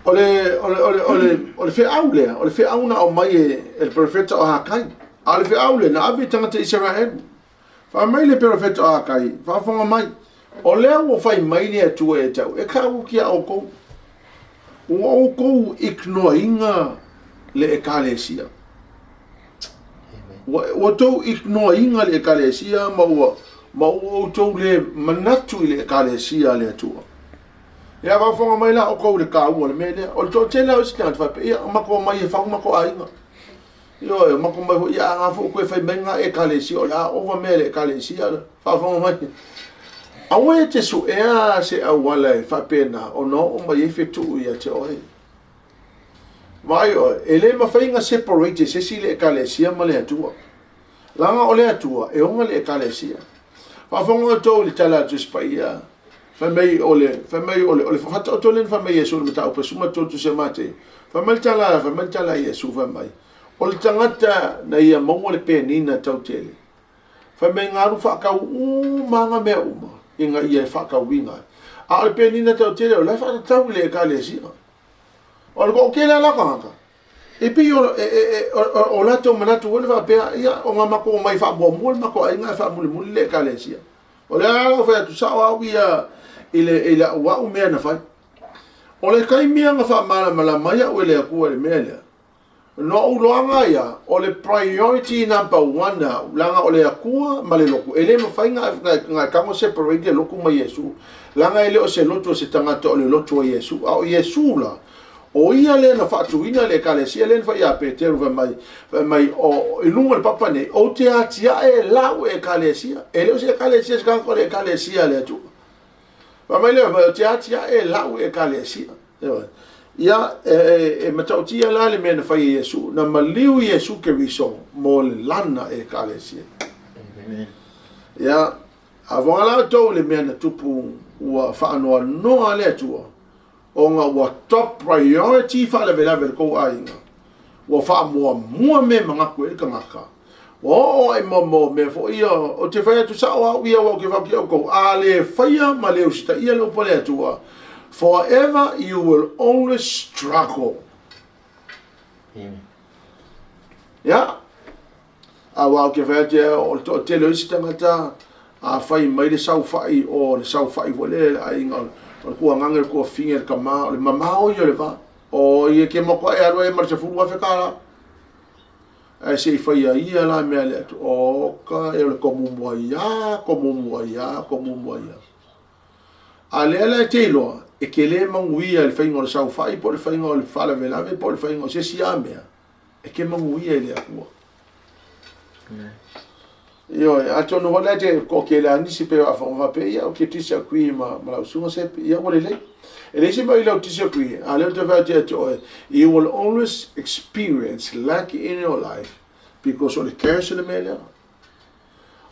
O le, o le, o le, o le, o le feau lea, o le feau na aumai e le perofeta o Hakai. A o le feau lea, na ave i tagata Isaraelu. Fai mai le perofeta o Hakai, faafofoga mai, o lea ua fai mai le Atua e tau, e kau ki a outou. Ua outou ignoaina le ekalesia. Ua outou ignoaina le ekalesia ma ua Ma ua outou le manatu i le Ekalesia a le Atua. Ia faafofoga mai la outou i le taua o le mea lea. O le toatele lava o isi tagata faapea, ia matou omai e fau matou aiga. Ioe, matou omai foi, ia a foi toe fai mai na Ekalesia, o le a ova mea i le Ekalesia. Faafofoga mai. Aua e te suea se auala e faapena ona oo mai ai fetuu ia te oe. Vaai oe, e le mafai ona separate e se isi le Ekalesia ma le Atua. Leaga o le Atua e ona le Ekalesia. Faafofoga outou i le tala a le Tusi Paia, fai mai o le, fai mai o le, o le faataoto lea na fai mai Iesu i le mataupu e 13 Tusi a Mateo. Fai mai le tala, fai mai le tala a Iesu, fai mai, o le tagata na ia maua le penina tautele, fai mai na alu faatau uma ana mea uma ina ia e faatauina ai. A o le penina tautele o la e faatatau i le Ekalesia. O le toatele lava la o tagata, e pei o, e, e, o, o latou manatu foi le faapea, ia, ona matou omai faamuamua le matou aiga ae faamulimuli le Ekalesia. O lea lava ua fai atu sao au ia i le, i lau au mea na fai. O le taimi na faamalamalama ai au e le Atua i le mea lea, na ou iloaga ia, o le priority number one au, leaga o le Atua ma le lotu, e le mafai na e tago separate le lotu ma Iesu. Leaga e le o se lotu o se tagata, o le lotu a Iesu. A o Iesu la, o ia lea na faatuina le Ekalesia lea na fai ia Peteru, fai mai, fai mai, o, i luga o le papa nei, ou te atiae lau Ekalesia. E le o se Ekalesia se tagata, o le Ekalesia a le Atua. Fai mai lea, ou te atiae lau Ekalesia. Ia, e matautia la le mea na fai e Iesu, na maliu Iesu Keriso mo le lana Ekalesia. Amen. Ia, a foga la outou i le mea na tupu, ua faanoanoa le Atua, ona ua top priority faalavelave le tou aiga. Ua faamuamua mea e manatu ai le tagata. Ua oo ai mo mea foi ia, ou te fai atu sao au ia, ua ou te fai atu outou, a le faia ma le usitaia le upu a le Atua, forever you will always struggle. Amen. Ia, aua ou te fai atu ia, o le toatele o isi tagata, a fai mai le saofai, o le saofai foi lea le aiga, o le tuagaga, le tuafine, le tama, o le mamao ia o le va. O ia ke matua e alu ai ma le $10,000 tala. Ae se i faia ia la mea le atu, o ka e o le tomumu ai ia, tomumu ai ia, tomumu ai ia. A lea la e te iloa, e te le manuia i le faiga o le saofai, po o le faiga o le faalavelave, po o le faiga o se isi lava mea, e te manuia i le Atua. Ioe, atonu foi la te toatele a nisi pe faafofoga faapea, ia, ou te disagree ma lau susuga Sepi, ia ua lelei. E leai se mea i lau disagree, a lea ou te fai atu ia te oe, you will always experience lack in your life because o le curse le mea lea.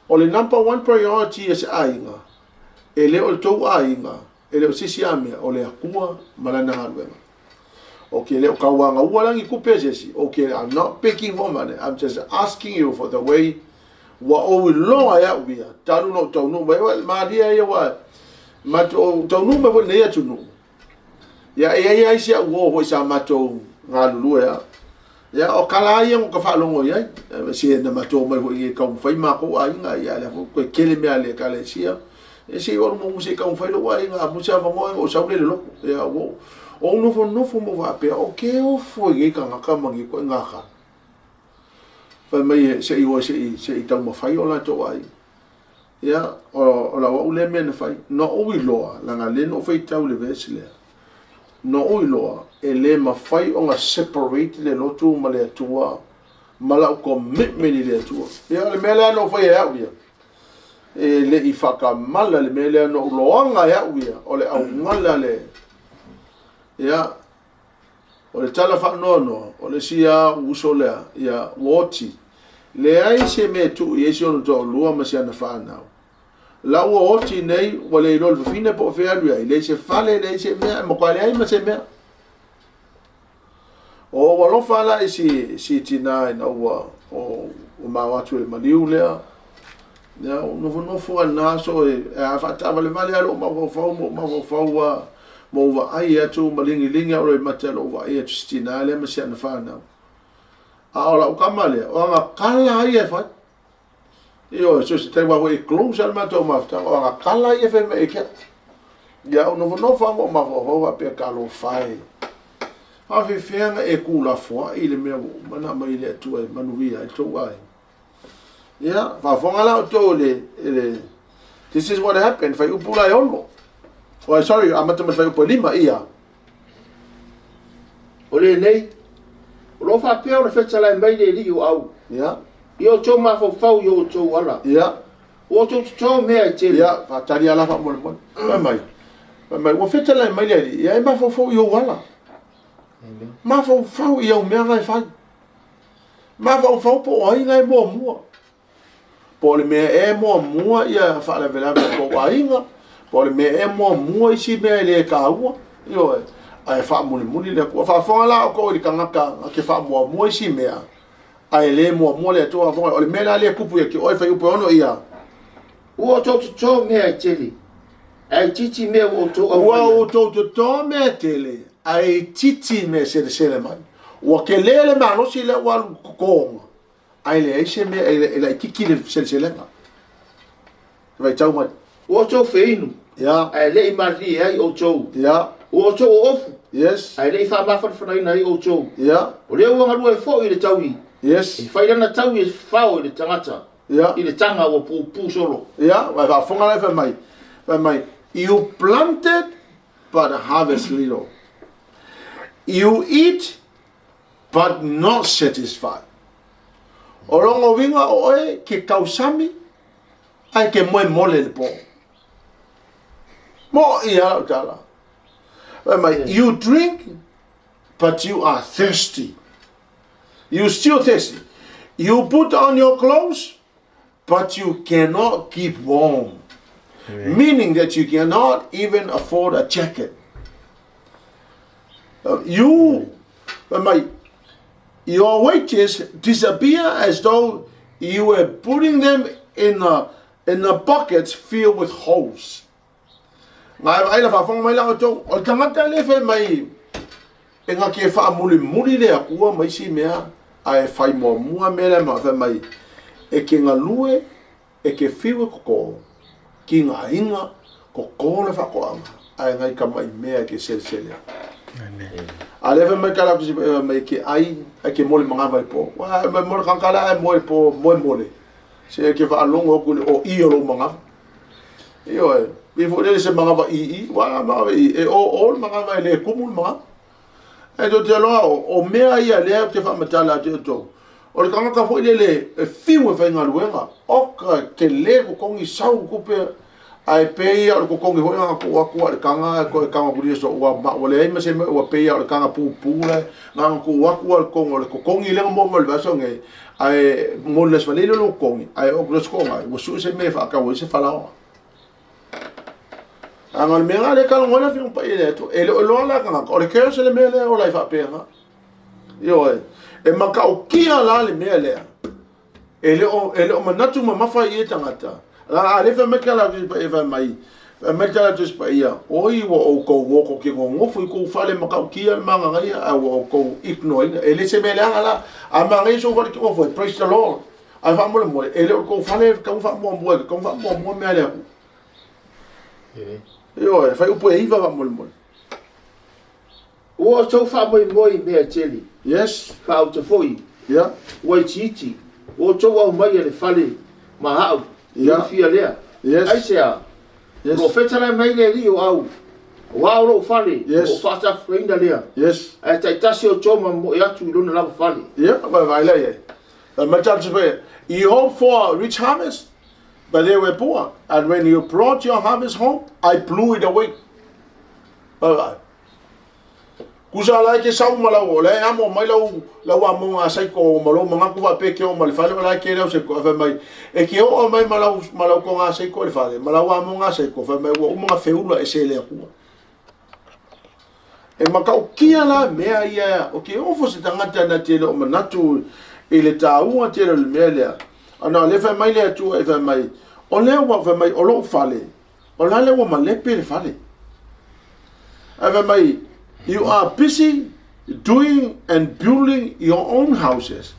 O le number one priority a se aiga, e le o le tou aiga, e le o se isi lava mea, o le Atua ma lana galuega. Okay, le o tauagaua la ni tupe a se isi. Okay, I'm not begging for money. I'm just asking you for the way ua ou iloa e au ia, talu na ou taunuu mai, ua malia ia ua matou taunuu mai foi nei atunuu. Ia, e i ai si au uo foi sa matou galulue a. Ia, o kala ia no ka faalogo i ai. Se na matou mai foi i taumafai matou aiga, ia lea foi toe tele mea a le Ekalesia. E se i olu mo se i taumafai lou aiga, a mo se avanoa o sau le le lotu. Ia, ua ou nofonofo mo faapea, o ke ofo i nei tagata ma nei koe ngā kala. Fai mai e se i oe se i taumafai o latou aiga. Ia, o lau au lea mea na fai. Na ou iloa, leaga lea na ou faitau i le verse lea, na ou iloa e le mafai ona separate le lotu ma le Atua ma lau commitment i le Atua. Ia, o le mea lea na ou faia e au ia, e le i faatamala le mea lea na ou loaga e au ia, o le augala le... Ia, o le tala faanoanoa, o le isi lava uso lea, ia, ua oti. Leai se mea e tuu i ai si ona toalua ma si ana fanau. La ua oti nei, ua le iloa le fafine po o fea alu i ai, leai se fale, leai se mea, e matua leai ma se mea. O ua alofa la i si tinā ina ua o mao atu i le maliu lea. Ia, o nofonofo a na aso e a faataavalevale a lou mafaufau ma ou mafaufau a ma ou vaai atu ma ligilige au i mata lou vaai atu si tinā lea ma si ana fanau. A o lau tama lea, o ana tala ia e fai. Ioe, so se taimi foi e close a le matou mafutaga, o ana tala ia e fai mai e ke. Ia, o nofonofo a ma ou mafaufau faapea talofa e. Faafefea e kulafoai le mea ua uma na aumai e le Atua e manuia ai tou aiga. Ia, faafofoga la outou i le This is what happened, fuaiupu la e 6. Oh, sorry, amata mai le fuaiupu e 5, ia. O lenei, o lo o faapea ona fetalai mai le Alii o au. Ia. I outou mafaufau i o outou ala. Ia. Ua outou totō mea e tele. Ia, faatali ala faamolemole. Fai mai, fai mai, ua fetalai mai le Alii, ia e mafaufau i ou ala. Mafaufau i au mea na e fai. Mafaufau po o ai na e muamua. Po o le mea e muamua ia faalavelave o tou aiga, po o le mea e muamua isi mea e le taua, ioe, ae faamulimuli le Atua. Faafofoga la outou i le tagata na te faamuamua isi mea, ae le muamua le Atua. Faafofoga, o le mea la lea e tupu ia te oe, fuaiupu e 6 ia. Ua outou totō mea e tele, ae itiiti mea ua outou Ua aumaia. outou totō mea e tele, ae itiiti mea e selesele mai. Ua tele le malosi lea ua alu i totōga, ae leai se mea e laitiiti le seleselega. Vaitau mai. Ua outou feinu, Ia. ae le i malilie ai outou. Ia. Ua outou oofu, Yes. ae le i faamafanafanaina ai outou. Ia. O lea ua galue foi i le taui, Yes. e fai lana taui e fao i le tagata, Ia. i le taga ua puupuu solo. Ia, vai faafofoga la fai mai. Fai mai, you planted but harvest little. You eat but not satisfied. O lona uiga o oe ke tausami ae ke moe mole le po. Mo ia lau tala. Fai mai, you drink but you are thirsty. You still thirsty. You put on your clothes but you cannot keep warm. Meaning that you cannot even afford a jacket. You, my, your wages disappear as though you were putting them in a bucket filled with holes. Ngai vaai la faafofoga mai la outou, o le tagata le fai mai e ngā ke faamulimuli le Atua ma isi mea, ae fai muamua mea lea ma fai mai e ke galue e ke fiu e koko ki ngā inga koko le whakoanga ae ngai ka mai mea ke selesele. A le fai mai ka la kusi mai ke ai ai ke mole mangava i po. Wa mai mole kankala ai moe po moe mole. Se ke whaalongo hoku le o i o lo mangava. Io e, i fo le se mangava i i, wa mangava i e o o le mangava e le kumu le mangava. E tō te aloha o mea ia lea te whaamatala te outou. O le tangata foi lele e fiu e whaingaluenga. O ka te le kokongi sau kupe ae peia o le kokongi hoi ngā ko aku a le kanga ko e kanga kuri so ua ma o le ai ma se me ua peia o le kanga pū pū le ngā ko aku a le kongo le kokongi le mo mo le vaso nge ae mo le svalele lo kokongi ae o kuro skonga ua su se me whaakau i se falaoa. A ngā mea ngā le kalongo le whiung pa i le atu e le o loa la kanga o le keo se le mea lea o lai whaapenga. Io e e makau kia la le mea lea. E le o manatu mamafa i e tangata. La a le wha meka la tusi pa e wha mai. Wha meka la tusi pa ia. Oi wa o kou woko ki ngō ngofu i kou whale makau kia le manga ngai a wa o kou ikno ina. E le se mea leanga la. A manga i so whale ki ngofu. Praise the Lord. A wha mole mole. E le o kou whale kau wha mua mua. Kau wha mua mua mea lea ku. Io e whai upu e iwa wha mole mole. Ua outou faamoemoe i mea tele. Yes. Faauta foi. Yeah. Ua itiiti. Ua outou aumai e le fale ma hau. Yeah. Fia lea. Yes. Ai se a. Yes. O fetala mai le li o au. Wa o lo fale. Yes. O faatafuaina lea. Yes. Ae taitasi o tō ma mo e atu i lona lava fale. Yeah, vai vai la ye. You hope for a rich harvest, but they were poor. And when you brought your harvest home, I blew it away. Bye bye. Kusa lai ke sau malau o le amo mai lau lau amo ngā saiko o malo manga kuwa pe ke o male whale o lai ke rau se ko awha mai. E ke o mai malau malau ko ngā saiko le whale, malau amo ngā saiko wha mai ua umanga wheula e se le akua. E makau kia la mea ia o ke ofo se tangata na te le o manatu i le tāunga te le mea lea. Ana le wha mai le atua e wha mai. O lea ua wha mai o lou whale. O la le ua malepe le whale. A wha mai, you are busy doing and building your own houses,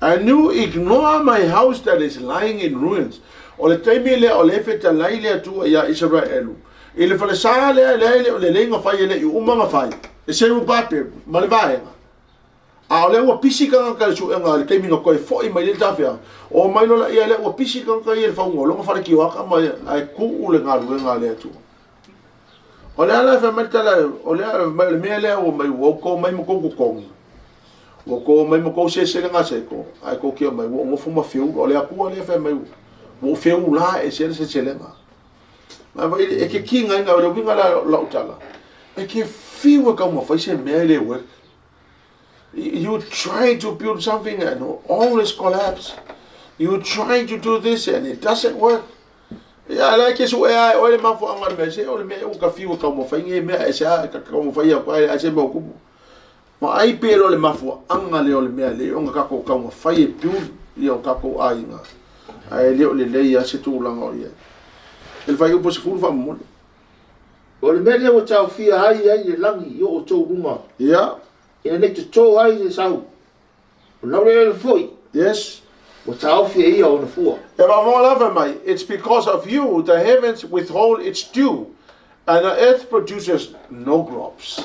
and you ignore my house that is lying in ruins. O le taimi lea o le fetalai le atua ia Israelu. I le whalesa lea lea le o le lenga whai e le i umanga whai. E se rupape, ma le vaenga. A o lea ua pisi tagata i le suega i le taimi na toe foi mai ai le tafeaga, omai loa laia lea ua pisi tagata ia i le fauga o lona fale tioata ma ae tuu le galuega a le Atua. O le a la e fai mai le tala, o le a mai o le mea lea ua mai ua outou omai ma tou totogi, ua outou omai ma tou seleselega saiko, ae tou te omai ua ou nofo ma feula. O le Atua lea e fai mai ua ou feula ese le seleselega. E te tigaina, o le uiga la o lau tala, e te fiu e taumafai se mea e le work. You try to build something and always collapse. You try to do this and it doesn't work. Ia la ke su e ai o le mafuaga o le mea se o le mea ua ka fiu e taumafai nei mea e se a ka taumafai atu ai ai se mea o tupu. Ma ai pe loa le mafuaaga lea o le mea lea ona tatou taumafai e build ia o tatou aiga. Ae le o lelei lava se tulaga o i ai. I le fuaiupu 10 faamolemole. O le mea lea ua taofia ai ai le lagi i o outou luga. Ia. Ina nei toto ai le sau. O le laueleele foi. Yes. Ua taofi e ia ona fua. E faafofoga la fai mai, It's because of you the heavens withhold its dew, and the earth produces no crops.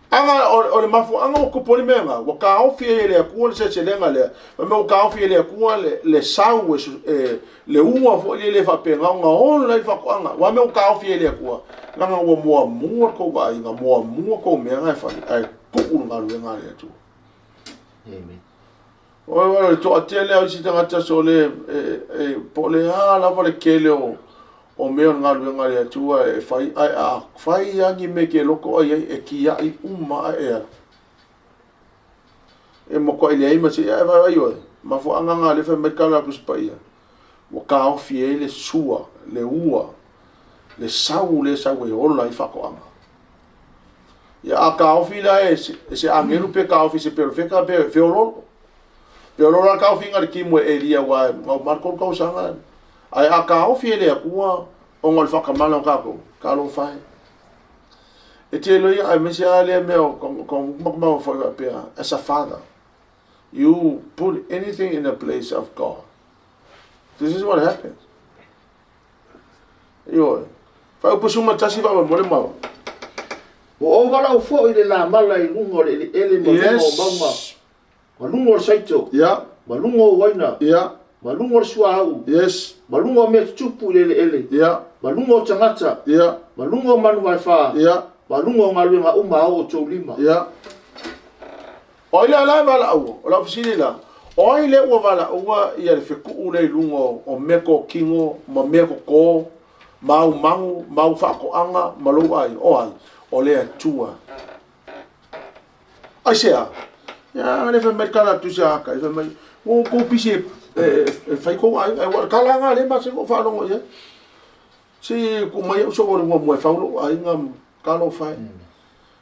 Aga o le mafuaaga ua tupu ai le mea lena, ua taofi ai e le Atua le seleselega lea, fai mai ua taofi e le Atua le sau e le ua foi lea e le faapena ona ola ai le faatoaga. Aua mea ua taofi ai e le Atua, leaga ua muamua le tou vaaiga, muamua tou mea na e fai, ae tuu le galuega a le Atua. Amen. O le toatele o isi tagata sole e, po o le a lava le tele o mea o le galuega a le Atua e fai, ae a fai lava ni mea e te loto ai ai, e tiai uma ae e alu. E matuai leai ma se, ae vaai oe, mafuaaga na lea fai mai le tala a le Tusi Paia, ua taofi ai le sua, le ua, le sau lea e sau e ola ai faatoaga. Ia a taofi la e se agelu pe taofi e se perofeta pe feololo. Feololo la taofiga le timu e Elia aua e gau ma le 3 tausaga. Ae a taofi e le Atua ona o le faatamala o tatou, talofa e. E tele ia aemaise lava lea mea o maumau foi faapea, as a father, you put anything in the place of God. This is what happens. Ioe. Fuaiupu 11 faamolemole ma. Ua ou valaau foi le lamala i luga o le eleele ma luga o mauga, ma luga o le saito, ma luga o uaina, ma luga o le suauu, ma luga o mea tutupu i le eleele, ma luga o tagata, ma luga o manu vaefa, ma luga o galuega uma a o outou lima. Ia. O ai la la e valaauina? O lau fesili la, o ai lea ua valaauina ia le fetuu lea i luga o mea tokino ma mea totō, ma au manu, ma au faatoaga, ma lou aiga? O ai? O le Atua. Aisea? Ia, le fai mai le tala a le Tusi a Hakai, fai mai, ua outou pisi e fai kou aiga, aua o le tala lena lea e masani ona ou faalogo i ai. Se tuu mai au soo le muamua e fau lou aiga, talofa e.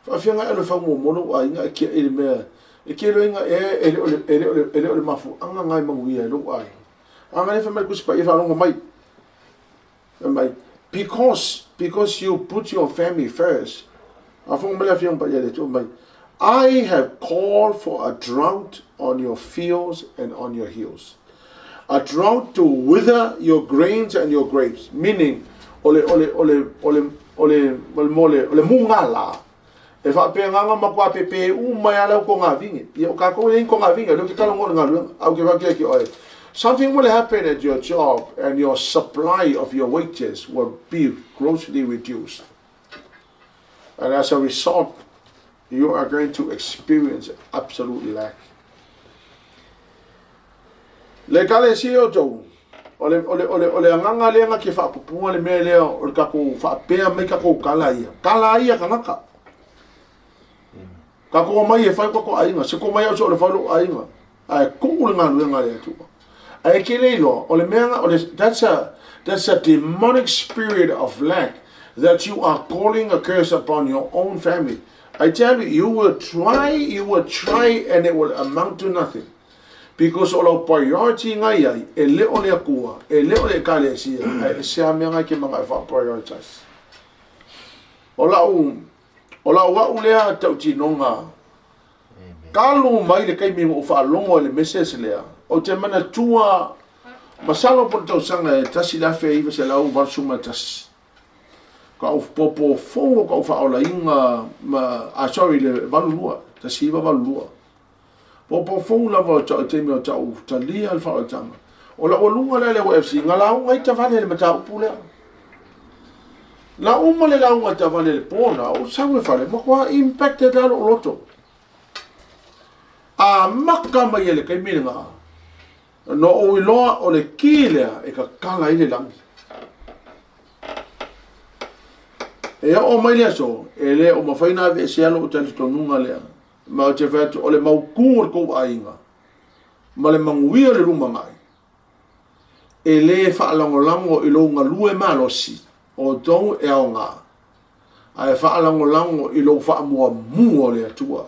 Faafia ae o le fau muamua lou aiga e tiai i le mea, e te iloa e e le o le e le o le e le o le mafuaaga na e manuia ai lou aiga. A na le fai mai le Tusi Paia faalogo mai. Fai mai, because you put your family first. A faafofoga mai le Afioga Paia a le Atua mai, I have called for a drought on your fields and on your hills. A drought to wither your grains and your grapes. Meaning, o le, o le, o le, o le, o le, o le, mo le, o le mugala. E faapena ona matua pepe uma ai lava lau togafine. Ia o tatou e leai ni togafine, o lea ou te talanoa i le galuega. Ae ou te fai atu ia te oe, something will happen at your job and your supply of your wages will be grossly reduced. And as a result, you are going to experience absolute lack. Le ekalesia o tou, o le, o le, o le, o le agaga lea na te faapupuga le mea lea o le tatou faapea mai tatou tala ia. Tala ai ia tagata. Tatou omai e fai tatou aiga, se ko mai au so o le fai lou aiga. Ae tuu le galuega a le Atua. Ae ke le iloa, o le mea o le, that's a demonic spirit of lack that you are calling a curse upon your own family. I tell you, you will try, you will try, and it will amount to nothing. Because o lau priority ngai ai, e le o le Atua, e le o le ekalesia, ae e se a mea ngai ke manga e wha-prioritize. O lau au lea tautinoga, talu mai le taimi ua ou faalogo i le message lea, ou te manatua, masalo po o le tausaga e 1981. Ka'u fou o ka'u faaolaina ma, ah, sorry, le 82, 1982. Popo fou lava o ta'u taimi o ta'u talia le faaolataga. O la'u aluga lea le UFC, na lauga ai tavale le mataupu lea. La uma le lauga tavale le pona, o sau e fale, matua impacted la lo'u loto. A maka mai e le kaimi lena, no ou iloa o le ki lea e kakala ai le lagi. E oo mai le aso, e le o mafai ona aveesea lou talitonuga lea. Ma ou te fai atu, o le mautū o le tou aiga, ma le manuia o le lumanai, e le faalagolago i lou galue malosi, o outou e aoga, ae faalagolago i lou faamuamua o le Atua.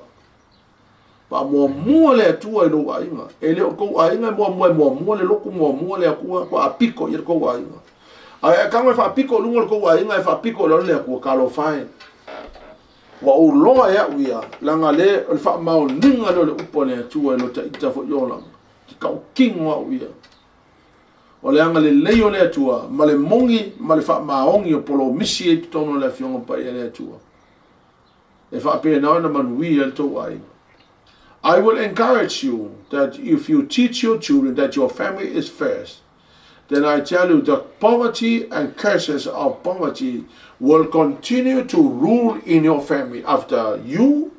Faamuamua le Atua i lou aiga. E le o tou aiga e muamua e muamua le lotu muamua le Atua, faapito i le tou aiga. Ae tago e faapito i luga o le tou aiga e faapito i lalo le Atua, talofa e. Ua ou loa e au ia, leaga le o le faamaoniga lea o le upu a le Atua e lo taita foi olaga. Te tautino au ia. O le agalelei o le Atua, ma le moni ma le faamaoni o polomisi e totonu o le Afioga Paia a le Atua. E faapena ona manuia le tou aiga. I will encourage you that if you teach your children that your family is first, then I tell you the poverty and curses of poverty will continue to rule in your family. After you,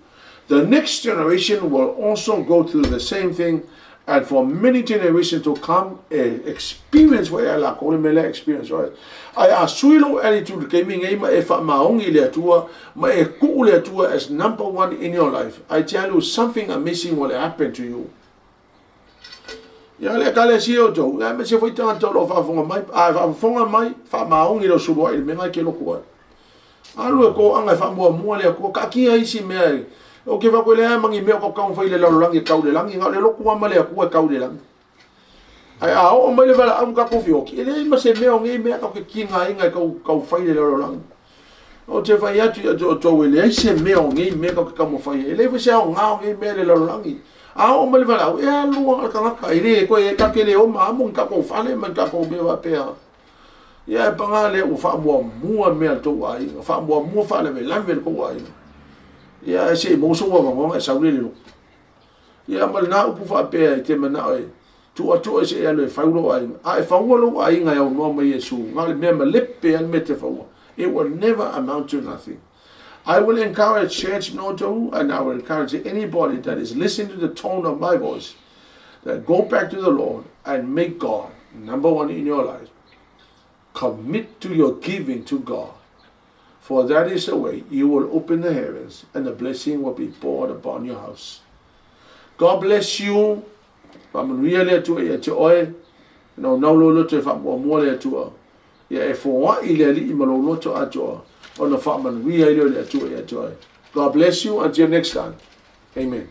the next generation will also go through the same thing, and for many generations to come, experience foi a lakou le mea lea experience ai. Ae a sui lou attitude kaimi nei ma e faamaoni i le Atua ma e tuu le Atua as number one in your life, I tell you something amazing will happen to you. Ia le ekalesia o tou, ia aemaise foi tagata o lo o faafofoga mai, a e faafofoga mai, faamaoni lau suluai i le mea na e te lotu ai. Alu e toaga e faamuamua le Atua, taatia isi mea e, ou te fai atu e leai ma ni mea o tatou taumafai i le lalolagi e tau i le lagi, na o le lotu lava ma le Atua e tau i le lagi. Ae a oo mai le valaau ma tatou feoti, e leai ma se mea o nei mea tatou te tigaina e tau, tau fai i le lalolagi. Ou te fai atu ia te outou e leai se mea o nei mea tatou te taumafai ai. E leai foi se aoga o nei mea i le lalolagi. A oo mai le valaau, e alu lava le tagata, e le toe, tatou te le oma amo ni tatou fale ma ni tatou mea faapea. Ia ae paga lea ua faamuamua mea a le tou aiga, faamuamua faalavelave le tou aiga. Ia ae se i maua sou avanoa ona e sau lea i le lotu. Ia ma lena upu faapea e te manao e tuuatua se i alu e fau lou aiga. A e faua lou aiga e aunoa ma Iesu, na o le mea malepe lava le mea e te faua. It will never amount to nothing. I will encourage Church Noto and I will encourage anybody that is listening to the tone of my voice that go back to the Lord and make God number one in your life. Commit to your giving to God. For that is the way you will open the heavens and the blessing will be poured upon your house. God bless you. Faamanuia le Atua ia te oe. Naunau lou loto e faamuamua le Atua. Ia e foai le Alii ma lou loto atoa ona faamanuia ai lea o le Atua ia te oe. God bless you until next time. Amen.